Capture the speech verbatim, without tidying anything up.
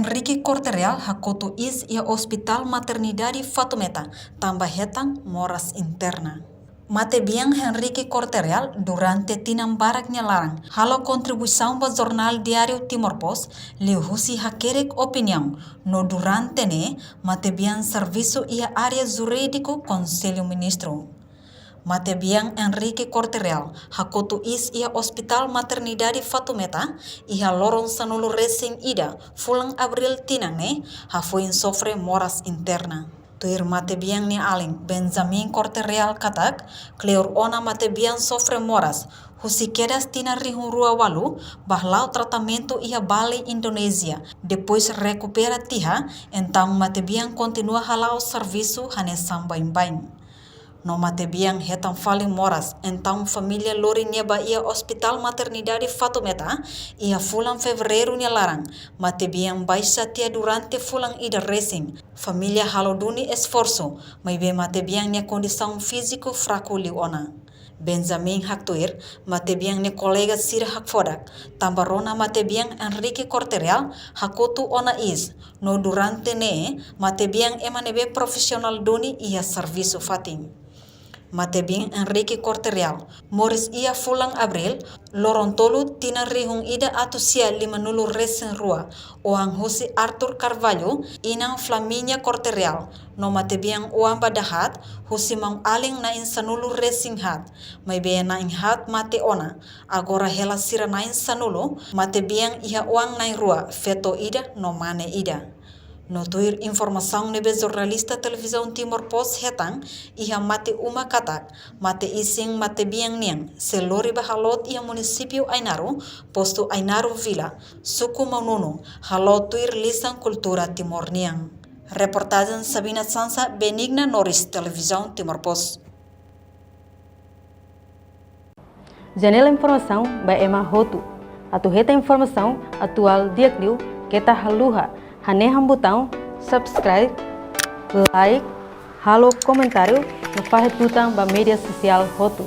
Henrique Corte Real hakotu iis iha Hospital Maternidade Fatumeta, tanba hetan moras interna. Matebian Henrique Corte Real durante tinan barak nia laran halo kontribuisaun ba jornál diáriu Timor Post, liuhusi hakerek opiniaun, no durante ne'e matebian servisu iha área jurídiku Konsellu Ministru. Matebian Henrique Corte Real hakotu iis iha Hospital Maternidade Fatumeta iha loron sanulu resin ida fulan Abríl tinan ne'e, hafoin sofre moras interna. Tuir matebian nia alin Benjamin Corte Real katak, kleur ona matebian sofre moras husi kedas tinan rihun rua ualu ba hala'o tratamentu iha Bali, Indonézia, depois rekupera tiha, entaun matebian kontinua hala'o servisu hanesan baibain. No matebian hetan fali moras, entaun família lori nia ba iha Hospital Maternidade Fatumeta iha fulan Fevereiru nia laran. Matebian baixa tiha durante fulan ida resin. Família halo duni esforsu, maibé matebian nia kondisaun fíziku fraku liu ona. Benjamin haktuir, matebian nia kolega sira hakfodak, tanba rona matebian Henrique Corte Real hakotu ona iis, no durante ne'e matebian ema ne'ebé profisionál duni iha servisu fatin. Matebian Henrique Corte Real moris iha fulan Abríl, loron tolu tinan rihun ida atus sia lima-nulu resin rua, oan husi Arthur Carvalho, inan Flaminia Corte Real, no matebian oan ba dahaat husi maun-alin na'in sanulu resin haat, maibé na'in haat mate ona. Agora hela sira na'in sanulu, matebian iha oan na'in rua, feto ida no mane ida. No tuir informasaun ne'ebé jornalista Televizaun Timor Post hetan iha mate uma katak, mate isin matebian nian sei lori ba haloot iha munisípiu Ainaro, postu Ainaro Vila, suku Maununu, haloot tuir lisan kultura Timor nian. Reportajen Sabina Sansa, Benigna Norris, Televizaun Timor Post. Janela informasaun ba ema hotu. Atu hetan informasaun atuál di'ak liu, keta haluha hanehan butaun subscribe, like, halo komentáriu no fahe tutan ba média sosiál hotu.